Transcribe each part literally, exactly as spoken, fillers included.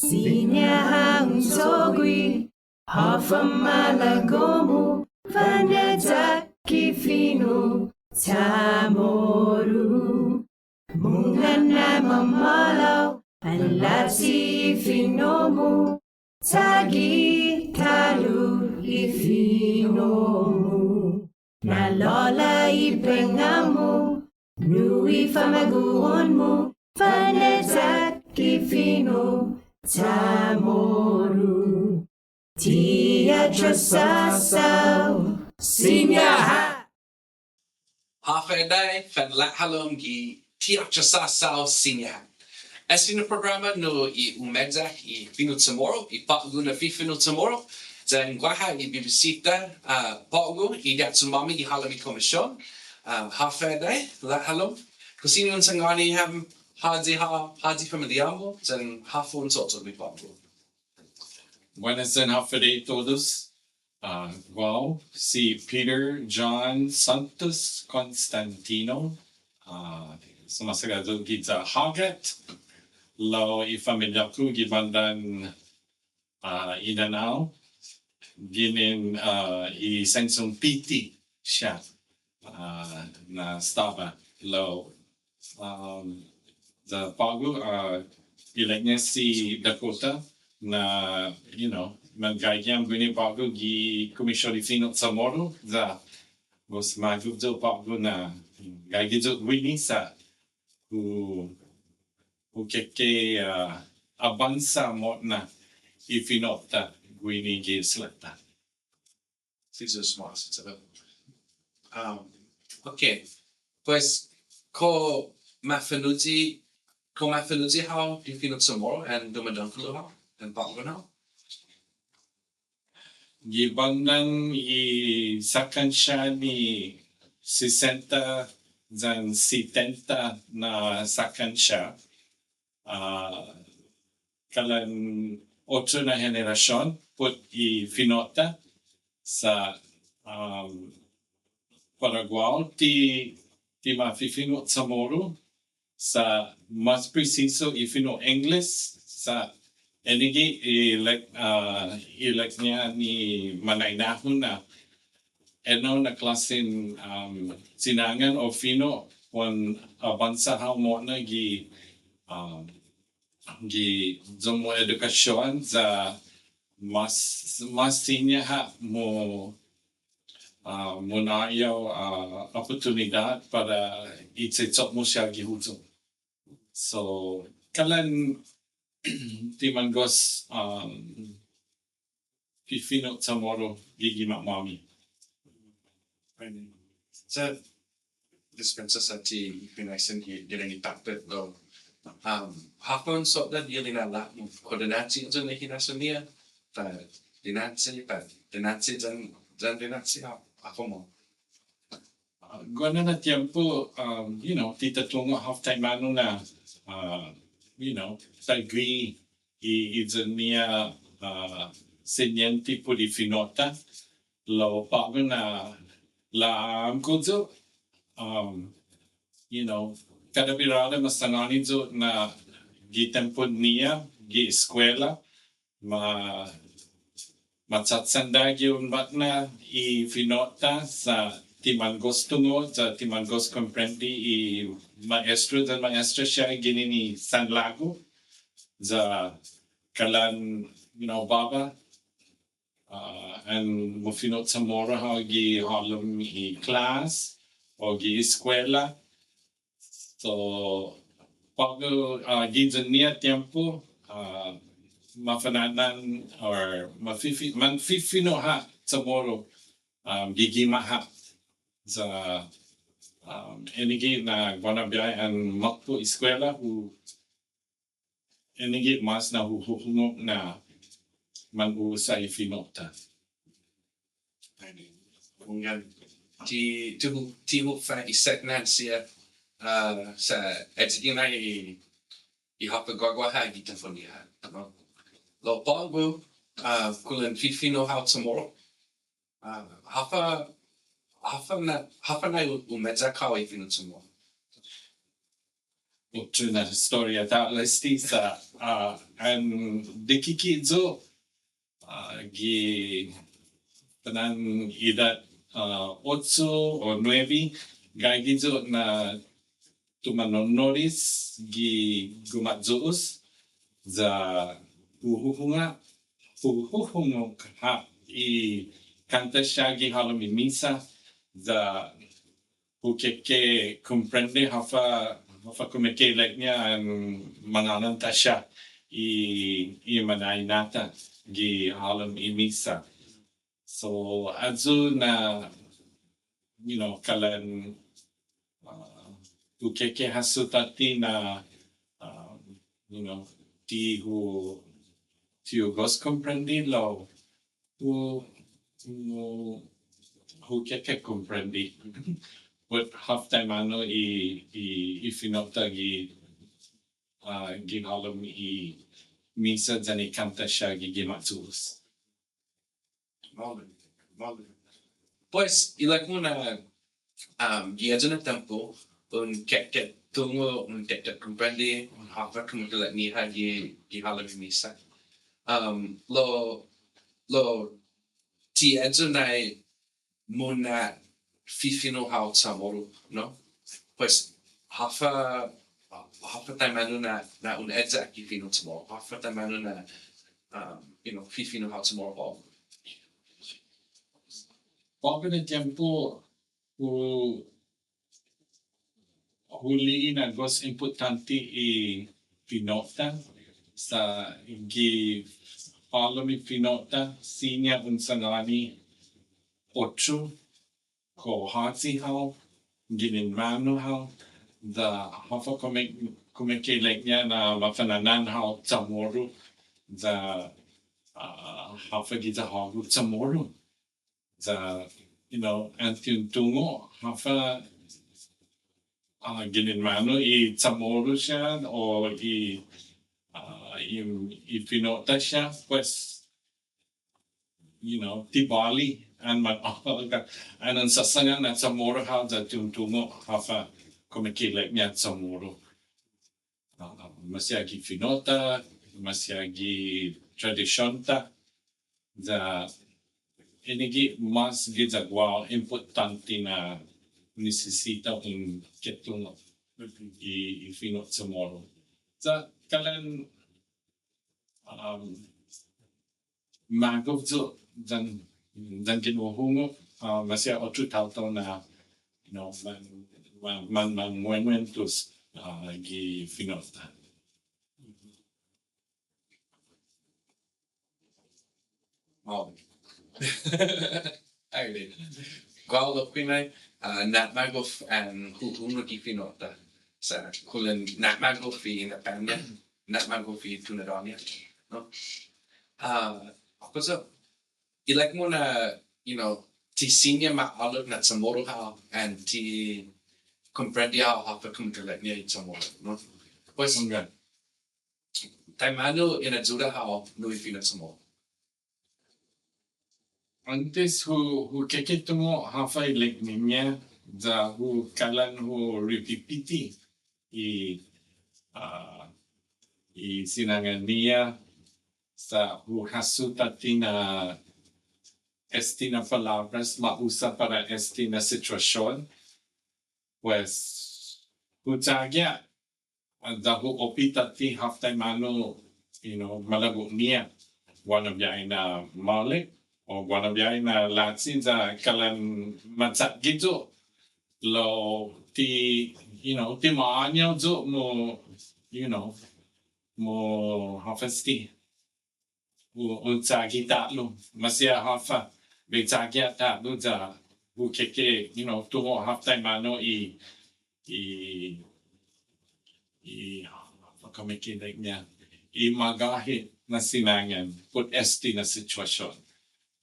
Siña ha' un cho'gue, håfa malago'-mu fane'yak i fino' CHamoru. Mungnga na mamåhlao, palachi i fino'-mu, chagi ta'lo i fino'-mu. Na'lå'la' i pengnga'-mu, nu i famagu'on-mu, fane'yak i fino' CHamoru. Ti atrasåsao, siña ha'. Håfa adai, fan lahat hålom gi Ti atrasåsao, siña ha'. Este na programa nu i umeyak i fino' CHamoru, i på'go na fifino' CHamoru, yan guaha i bibisita, ah, på'go, i diak chumåmi gi halom i komisión, ah, håfa adai, lahat hålom. Kao siña un sangåni ham, håyi ha', håyi familia-mu, yan håfa un cho'cho'gue på'go. Buenas yan håfa adai todus. Ah, guåhu si Peter John Santos Constantino. Ah, sumåsaga yu' giya Hågat. Lao i familia-ku gi bandan, ah, Inanao. Ginen, ah, i Sangsong Piti siha, ah, na estaba. Lao, um, ya på'go, ah, ilek-ña si Dakota na, you know, na gaige ham guini på'go gi Kumision i Fino' CHamoru, ya gos magof yu' på'go na gaige yu' guini sa' hu, hu keke, ah, abånsa mo'na i fino'-ta guini gi isla-ta. Si Yu'os ma'åse' chalek. Um, okay. Pues, kao mafanu'i, kao mafanu'i hao i fino' CHamoru, an dumådangkolo hao, an på'go hao? Gi bandan i sakkan siha ni sesenta yan setenta na sakkan siha. Ah, kalan otro na henerasion put i fino'-ta sa', um, para guåhu ti, ti ma fifino' CHamoru sa' mas presisu i fino' English sa' enague' ilek, ah, ilek-ña ni mañaina-hu na enao na klåsen, um, sinangan o fino' un abånsa hao mo'na gi, um, gi iyo-mu edukasion ya mas, mas siña ha' mo, ah, muna'håyan, ah, oportunidåt para i che'cho'-mu siha gi huyong. So, kalan ti mangos, um, fifino' CHamoru gi gima'-måmi. Sa' dispensa sa' ti finaisen gi, gi lina'la' put lao, um, håfa un sodda' gi lina'la'-mu, kao dinachi yan i hinasso-ña, pat dinachi, pat dinachi yan, yan dinachi, håfa, håfa mo'. Ah, guaha na tiempo, um, you know, ti ta tungo' håf taimanu na, ah, you know, taiguihi i, i iyo-ña, ah, siniente put i fino'-ta, lao på'go na la åmko' yu', um, you know, kada birada ma sangåni yu' na gi tiempon-ñiha, gi eskuela, ma, ma chachanda gi un måtna i fino'-ta sa' ti mangos tungo', sa' ti mangos komprende i ma'estro yan ma'estra siha ginen i sanlagu, ya kalan, you know, båba, ah, an mufino' CHamoru hao gi halom i klas, o gi eskuela, So, på'go, ah, gi iyo-ña tiempo, ah, mafana'an or mafifi-, manfifino' ha' CHamoru, um, gi gima'-ha'. Sa', um, enague' na guaha na biahi an måtto eskuela hu enague' mas na hu, hu hungok na manusa i fino'-ta. Hunggan. Ti, ti hu, ti hu fa' i seknan siha, ah, sa' eyi guini i, i håfa guaguaha gi tiempon-ñiha, no? Lao på'go, ah, kulan fifino' hao CHamoru. Ah, håfa, håfa na, håfa na u-, umeyak hao i fino' CHamoru. Otro na estoria ta'lo esti sa', ah, an dikike' yu', ah, gi fana'an idåt, ah, ocho o nuebe, gaige yu' na tumanonnoris gi guma'yu'os, ya hu huhungok, hu huhungok ha' i kånta siha gi halom i misa, ya hu keke komprende håfa, håfa kumeke'ilek-ña an mangånta siha i, i mañaina-ta gi halom i misa. So, ayu na, you know, kalan, uh, hu keke hasso tåtte na, uh, you know, ti hu, ti hu gos komprende lao hu, hu, hu keke komprende. Put håf taimanu i, i, i fino'-ta gi, uh, gi halom i misa yan i kånta siha gi gima'yu'os. Maolek, maolek. Pues, ilek-mu na, um, gi ayu na tiempo, un keke tungo', un keke komprende, un håfa kumeke'ilek-ñiha gi, gi halom i misa. Um, lao, lao, ti ayu nai muna'fifino' hao Chamoru, no? Pues, håfa, håfa taimanu na, na un eyak i fino' Chamoru, håfa taimanu na, um, you know, fifino' hao Chamoru. På'go na tiempo, hu, hu li'e' na gos impottånte i fino'-ta, sa' gi halom i fino'-ta, siña un sangåni otro, kao håyi hao, ginen månu hao, ya håfa kume-, kumeke'ilek-ña na mafana'an hao Chamoru, ya, ah, håfa giya hågu Chamoru. Ya, you know, an ti un tungo' håfa, ah, ginen månu i Chamoru siha o i, ah, i, i fino'-ta siha, pues, you know, ti båli, an man, an un sasangan na Chamoru hao ya ti un tungo' håfa kumeke'ilek-ña Chamoru. Ah, maseha gi fino'-ta, maseha gi tradision-ta, ya enague' mås giya guåhu impottånte na nisisita un ketungo' i, i fino' Chamoru. Ya kalan, um, magof yu' yan, yan ginen hu hungok, ah, maseha otro taotao na, you know, man, man, man, man muenmuentos, ah, gi fino'-ta. Oh. Ai, guåhu lokkue' nai, ah, na'magof an hu hungok i fino'-ta. Sa' kulan na'magof i inapån-ña, na'magof i tunåda-ña, no? Ah, håfa yu', ilek-mu na, you know, ti siña ma ålok na Chamoru hao, an ti komprende hao håfa kumeke'ilek-ña i Chamoru, no? Pues, hunggan. Taimanu in ayuda hao nu i fino' Chamoru? Åntes hu, hu keke tungo' håfa ilek-ñiha, ya hu kalan hu ripipiti i, ah, i sinangan-ñiha, sa' hu hasso tåtte na este na palåbras ma usa para este na situasion. Pues, hu chagi ha', ya hu oppe tåtte håf taimanu, you know, malago'-ñiha. Guaha na biahi na maolek, o guaha na biahi na lachi, ya kalan ma chagi yu'. Lao ti, you know, ti mañañao yu' mo, you know, mo håfa este. U, un chagi ta'lo, maseha håfa, bai chagi ha' ta'lo ya hu keke, you know, tungo' håf taimanu i, i, i, håfa kumeke'ilek-ña, i magåhet na sinangan put este na situasion.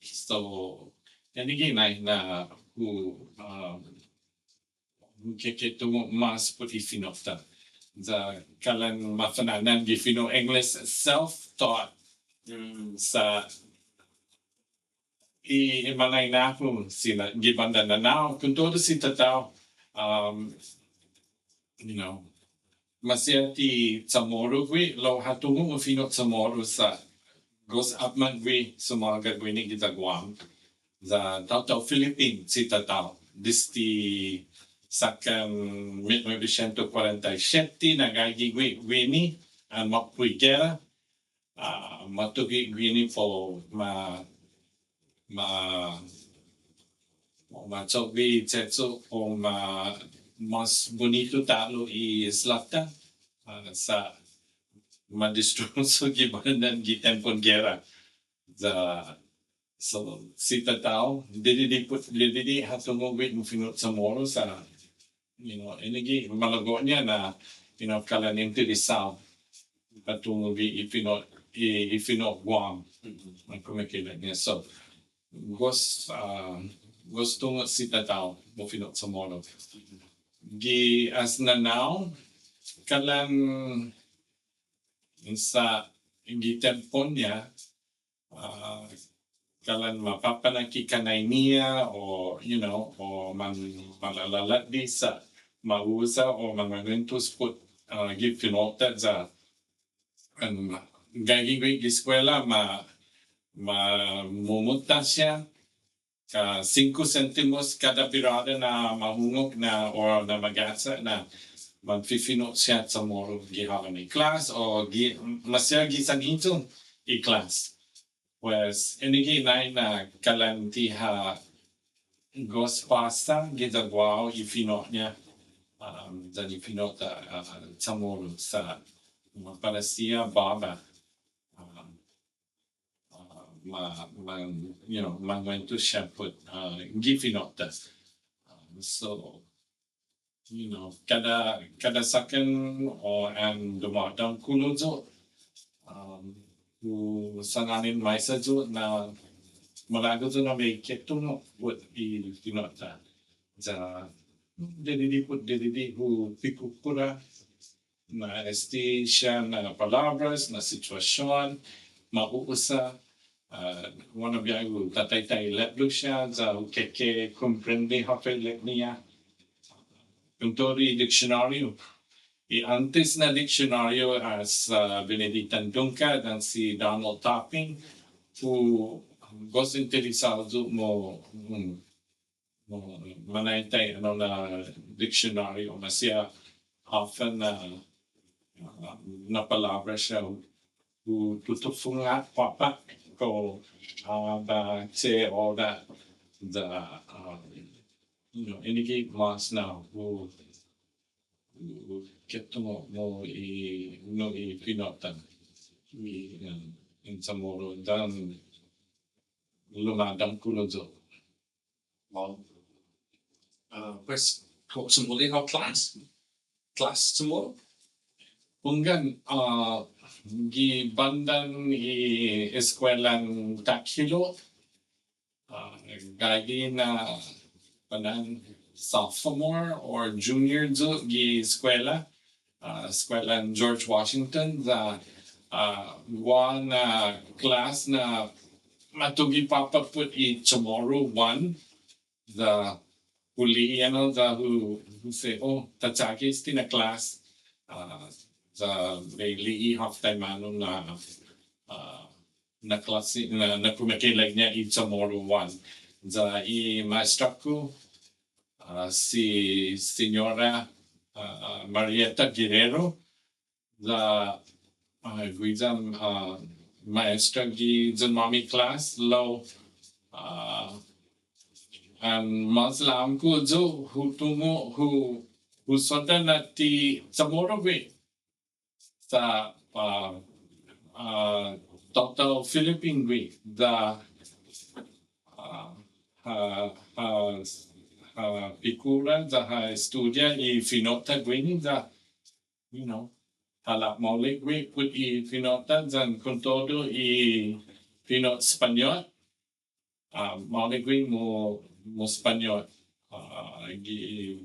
So, enague' nai na hu, um, hu keke tungo' mås put i fino'-ta. Ya kalan mafana'an gi fino' English self-taught. Mm, sa' i, i mañaina-hu siha gi bandan nanå-hu, kontodu si tatå-hu, um, you know, maseha ti Chamoru gui', lao ha tungo' mufino' Chamoru sa' gos åpmam gui' sumåga guini giya Guam. Ya taotao Philippine si tatå-hu. Desde sakkan mit nobesientos kuarenta i siette na gaige gui' guini, an måppo i gera, ah, matuge' guini para u ma, ma, ma cho'gue i che'cho' para u ma, mas bunitu ta'lo i isla-ta, ah, sa' ma distrosu gi bandan gi tiempon gera. Ya, so, si tatå-hu, didide' put, didide' ha tungo' gui' mufino' Chamoru sa', you know, enague' malago'-ña na, you know, kalan interesao ha tungo' gui' i fino', i, i fino' Guam. Kumekeilek-ña. So, gos, ah, gos tungo' si tatå-hu mufino' Chamoru. Gi as nanå-hu, kalan sa' gi tiempon-ña, ah, kalan ma påpa' na ki kanai-ña o, you know, o man, malalalåtde sa' ma usa o manguentos put, ah, gi fino'-ta ya, um, gaige gui' gi eskuela ma, ma mumuta siha, ah, singko sentimos kada birada na mahungok na o na magacha' na manfifino' siha Chamoru gi ha'åni class o gi, maseha gi sanhiyong i class. Pues, enague' nai na kalan ti ha gos påsa giya guåhu i fino'-ña, um, yan i fino'-ta, uh, Chamoru sa' ma para siha båba. Um, uh, ma, ma, you know, manguentos siha put, uh, gi fino'-ta. Um, so, you know, kada, kada sakkan o an dumådångkolo yu', um, hu sangåni maisa yu' na malago' yu' na bai ketungo' put i fino'-ta. Ya, didide' put didide' hu pikukura na este siha na palåbras, na situasion, ma u'usa, ah, guaha na biahi hu tataitai lepblo siha, ya hu keke komprende håfa ilek-ña. Kontodu i diksionåriu. I åntes na diksionåriu as, ah, Benedictine Dungca yan si Donald Topping, hu gos interesao yu' mo, mm, manaitai ennao na diksionåriu, maseha håfa na, na palåbra siha hu tutufunga' påpa' kao, ah, ba, che, all that, the, ah, you know, enague' mas na hu, hu ketungo' mo i, no, i fino'-ta, i, um, in Chamoru, yan lumådångkolo yu'. Wow. Ah, pues, kao sumuli hao class? Class Chamoru? Hunggan, ah, gi bandan i eskuelan takhilo', ah, gaige na, kalan sophomore or junior yu' gi eskuela, ah, eskuelan George Washington, ya, ah, guaha na class na matuge' påpa' put i Chamoru one, ya hu li'e' ennao, ya hu, hu say, "Oh, ta chagi este na class." Ah, ya bai li'e' håf taimanu na, ah, na klåse, na, na kumekeilek-ña i Chamoru one. Ya i maestra-ku, ah, si Señora, ah, Marietta Guerrero, ya, ah, guiya, ah, maestra gi iyon-måmi class, lao, ah, an mas la'åmko' yu' hu tungo', hu, hu sodda' na ti Chamoru gui'. Sa', ah, ah, taotao Philippine gui', ya, ah, ha, ha, ha pikula, ya ha estudia i fino'-ta guini, ya, you know, ha la'maolek gui' put i fino'-ta, yan kontodu i fino' Españot, ah, maolek gui' mo, mo Españot, ah, gi,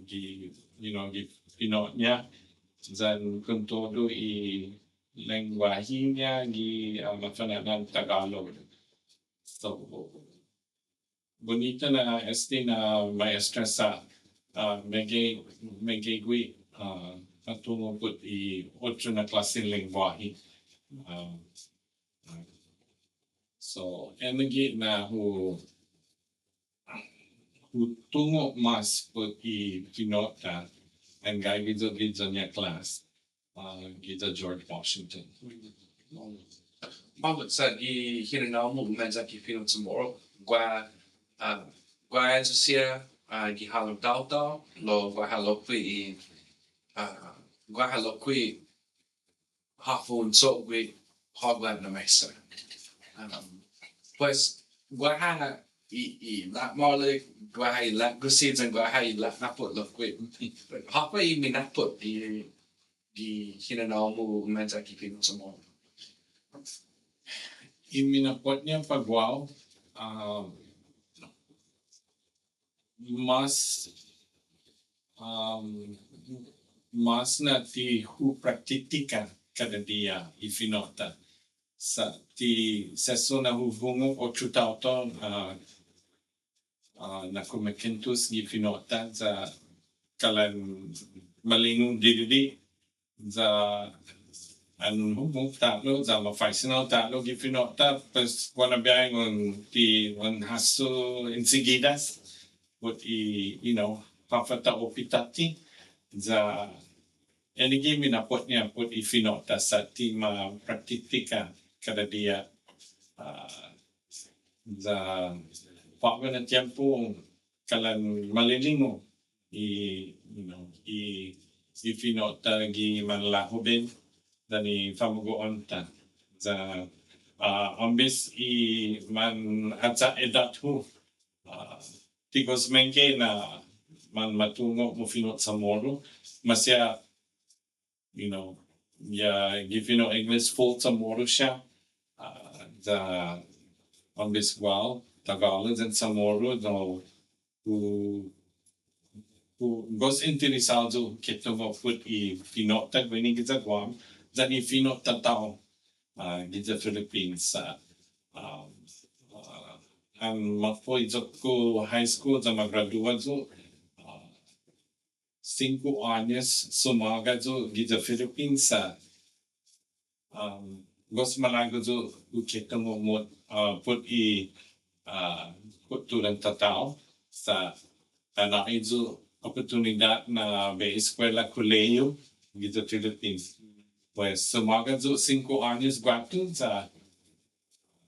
gi, you know, gi fino'-ña, yan kontodu i lengguahi-ña gi, ah, mafana'an Tagalog. So, bunita na este na maestra sa', ah, meggai, meggai gui', ah, ma tungo' put i otro na klåsen lengguåhi. Um, so, enague' na hu, hu tungo' mas put i fino'-ta, anggen giya, giya-ña klas, uh, giya George Washington. Maolek sa' gi hinanao-mu umeyak i fino' CHamoru, guaha, ah, guaha ayu siha, ah, gi halom taotao, lao guaha lokkue' i, ah, guaha lokkue' håfa un cho'gue hågu na mesa. Um, pues, guaha i, i la'maolek, guaha i la'gusi, yan guaha i la'nappot lokkue'. Håfa i minappot i gi hinanao-mu umeyak i fino' CHamoru? I minappot-ña på'go, um, mas, um, mas na ti hu praktitika kada diha i fino'-ta. Sa' ti sesso na hu hungok otro taotao, uh, uh, na kumeke'entos gi fino'-ta, sa' kalan malingu didide', ya an hungok ta'lo, ya mafaisen hao ta'lo gi fino'-ta, pues guaha na biahi un ti un hasso insigidas, put i, you know, håfa ta oppe tåtte, ya enague' minappot-ña put i fino'-ta sa' ti ma praktitika kada diha, ah, ya på'go na tiempo kalan malilingu i, you know, i, i fino'-ta gi manla'hoben yan i famagu'on-ta. Ya, ah, åmbres i man acha edåt-hu, ah, ti gos meggai na man ma tungo' mufino' CHamoru, maseha, you know, ya gi fino' English full CHamoru siha, ah, ya åmbres guåhu, Tagalog yan CHamoru, no, hu, hu gos interesåo yu' hu ketungo' put i fino'-ta guini giya Guam, yan i fino' tatå-hu, ah, giya Philippines, ah, um, ah, an måtto i iyo-ku high school ya ma gradua yu', ah, singko åños sumåga yu' giya Philippines sa', um, gos malago' yu' hu ketungo' mot, uh, put i, uh, kutturan tatå-hu sa' ha nå'i yu' oportunidåt na bai eskuela kolehiu giya Philippines. Pues sumåga yu' singko åños guatu sa',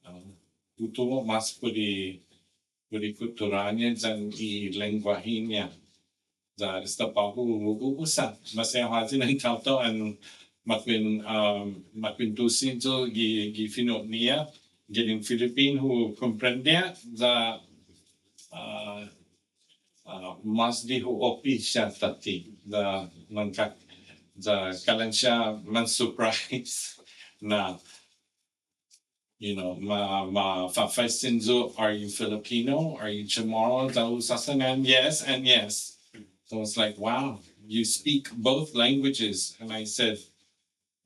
um, hu tungo' mas put i put i kuttura-ña yan i lengguåhi-ña. Ya esta på'go hu, hu, hu usa. Maseha håyi na taotao an ma kuin, um, ma kuentusi yu' gi, gi fino'-ñiha, ginen Philippines hu komprende, ya, uh, uh, mas di hu oppe siha tåtte, ya man ka, ya kalan siha man surprise na you know, ma, ma fafaisen yu', "Are you Filipino? Are you CHamoru?" Ya hu sasangan, "Yes and yes." So it's like, "Wow, you speak both languages." And I said,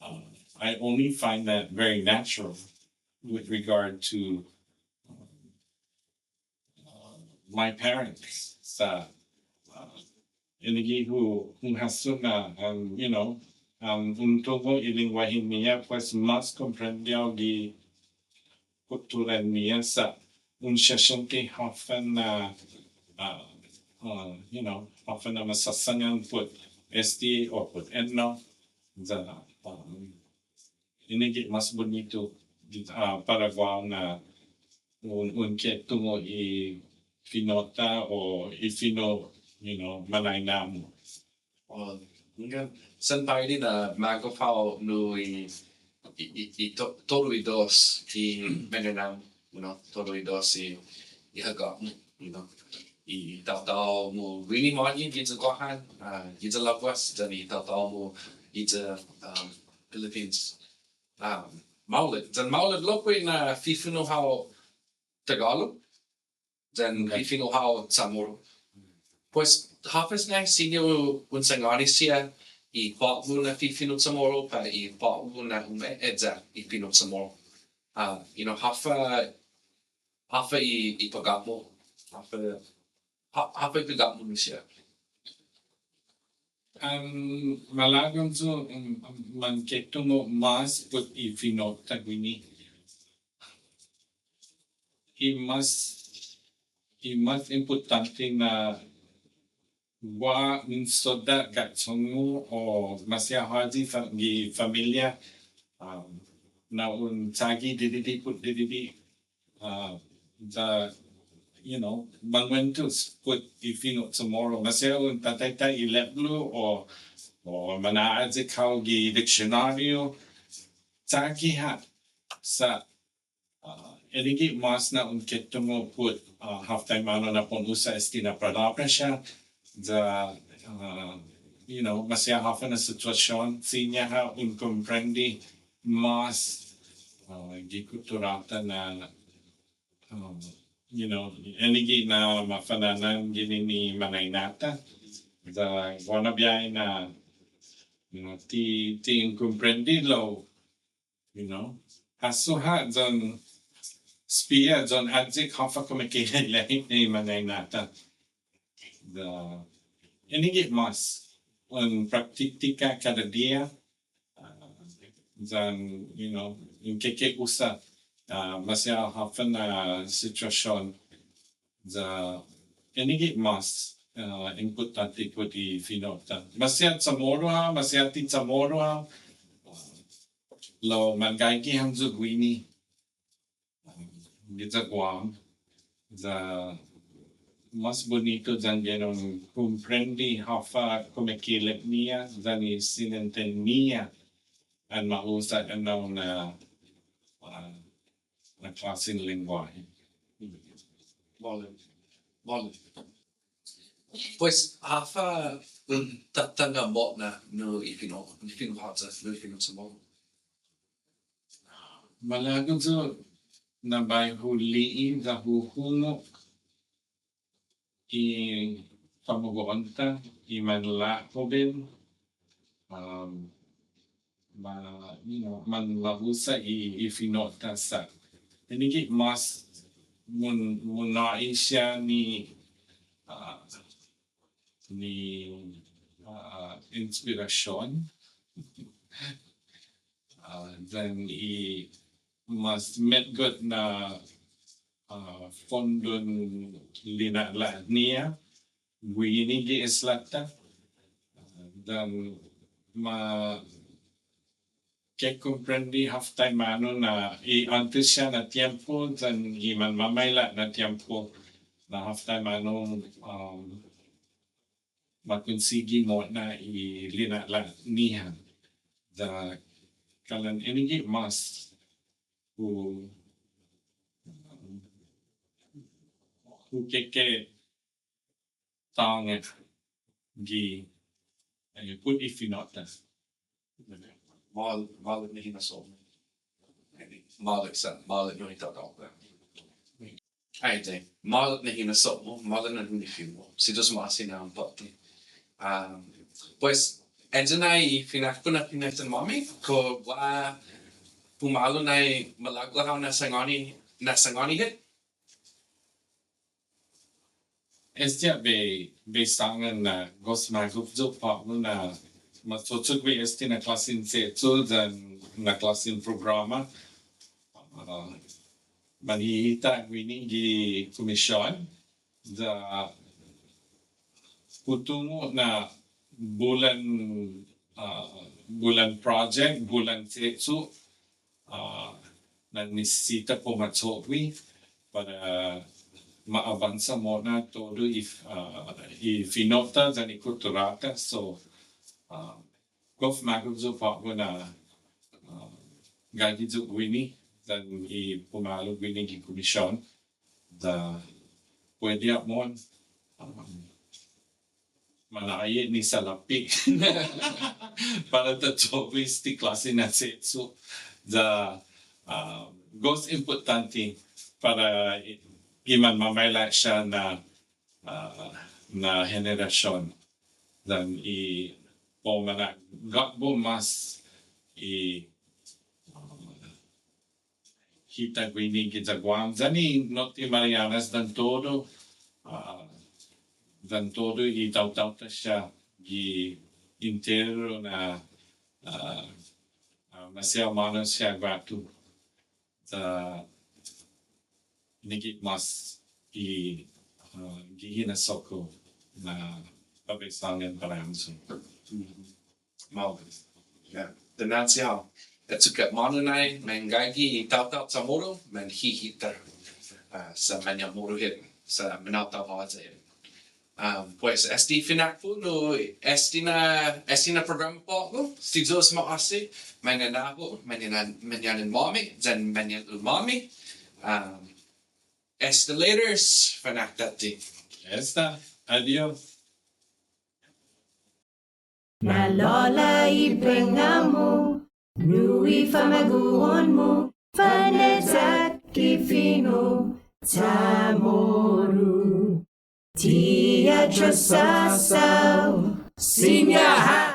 uh, "I only find that very natural with regard to, um, uh, my parents." Sa', uh, enague' hu, hu hasso na, um, you know, um, un tungo' i lengguåhen-ñiha, pues mas komprende hao gi kutturan-ñiha sa' un sesiente håfa na, uh, uh, you know, håfa na ma sasangan put este o put enao. Ya, um, enague' mas bunitu, ah, para guåhu na un, un ketungo' i fino'-ta o i fino', you know, mañaina-mu. Well, hunggan, sen para guini na magof hao nu i, i, i, i to-, todu i dos i mañaina-mu, you know, todu i dos i, i hagå-mu, you know. I taotao-mu guini magi giya Guåhan, ah, giya Laguas, yan i taotao-mu giya, um, Philippines. Um, maolek, yan maolek lokkue' na fifino' hao Tagalog, yan fifino' hao CHamoru. Pues, håfa nai siña un sangåni siha i på'go na fifino' CHamoru, pat i på'go na umeyak i fino' CHamoru. Ah, you know, håfa, håfa i, i pågat-mu, håfa, hå-, håfa i pågat-mu nu siha. An malago' yu', um, um, manketungo' mås put i fino'-ta guini. I mås, i mås impottånte na guaha un sodda' ga'chong-hu o maseha håyi fa-, gi familia, um, na un chagi didide' put didide', uh, the, you know, manguentos put i fino' Chamoru. Maseha un tataitai i lepblo o, o mana'ayek hao gi diksionåriu, chagi ha', sa' uh, enague' mås na un ketungo' put, uh, håf taimanu na pon usa este na palåbra siha, ya, uh, you know, maseha håfa na situasion, siña ha' un komprende mås, uh, gi kutturå-ta na, um, you know, enague' na mafa'na'an guini ni mañaina-ta, ya guaha biahi na, you know, ti, ti un komprende lao, you know, hasso ha' yan espia yan ayek håfa kumekeilek-ña i mañaina-ta. Ya, enague' mås un praktika kada diha, uh, yan, you know, un keke usa, uh, maseha håfa na situasion. Ya, enague' mås, uh, impottånte put i fino'-ta. Maseha Chamoru hao, maseha ti Chamoru hao, lao manggaige hamyo guini giya Guam, ya mås bunitu yanggen un komprende håfa kumekeilek-ña, yan i sinienten-ña, an ma usa ennao na, uh, na klåsen lengguåhi. Maolek. Maolek. Pues, håfa un tatanggap mo'na nu i fino', i fino' håya, nu i fino' Chamoru? Malago' yu' na bai hu li'e' ya hu hungok i famagu'on-ta, i manlahoben, um, ma, you know, man, ma usa i, i fino'-ta sa'. Enague' mås mun, mungnå'i siha ni, uh, ni, uh, inspirasion. Uh, yan i mås metgot na, uh, fondon lina'la'-ña guini gi isla-ta. Uh, yan ma kekomprende håf taimanu na i åntes siha na tiempo, yan i manmamaila' na tiempo na håf taimanu, um, ma konsigi mo'na i lina'la'-ña. Ya kalan enague' mås hu, hu keke tånga gi, eh, put i fino'-ta. Maolek, maolek na hinasso-mu. Maolek sa', maolek na hinasso-mu. Ai, adai. Maolek na hinasso-mu, maolek na hinasso-mu. Si Yu'os ma'åse' na un påtte. Um, pues, ayu na i finakpo' na pinatan-måmi, kao guaha pumalu na malago' hao na sangåni, na sangåni hit. Este ha' bai, bai sångan na gos magof yu' på'go na ma cho'cho'gue este na klåsen che'cho' yan na klåsen programa. Ah, manhihita guini gi kumision ya hu tungo' na bulan, ah, bulan project, bulan che'cho', ah, na nisisita puma'cho'gue para ma avansa mo'na todu i, ah, i fino'-ta yan i kutturå-ta. So, ah, gof magof yu' på'go na, ah, gaige yu' guini yan i pumalu guini gi kumision. Ya puede ha' mohon, um, manå'i ni salåpe' para ta cho'gue este klåsen na che'cho'. Ya, um, gos impottånte para i, i manmamaila' siha na, uh, na henerasion. Yan i para u mana'gåtbo mås i, um, hita guini giya Guam, yan i Notte Marianas yan todu, ah, yan todu i taotao-ta siha gi, Entero na, ah, ah, maseha månu siha guatu. Sa' nigit mås i, ah, gi hinasso-ku na påpe' sångan para hamyo. Maolek. Yeah. Then that's how. Eyu ha' månu nai manggaige i taotao Chamoru, manhihita. Ah, sa' mañamoru hit, sa' minaotao ha' hit. Um, pues, este finakpo', no, este na, este na programa på'go, si Yu'os ma'åse', mañaina-hu, mañaina, mañaina-måmi, yan mañaina-måmi. Um, esta laters, fana'an tåtte. Esta, adios. Na'lå'la' i pengnga-mu, nu i famagu'on-mu, fane'yak i fino' Chamoru. Ti atrasåsao, siña ha'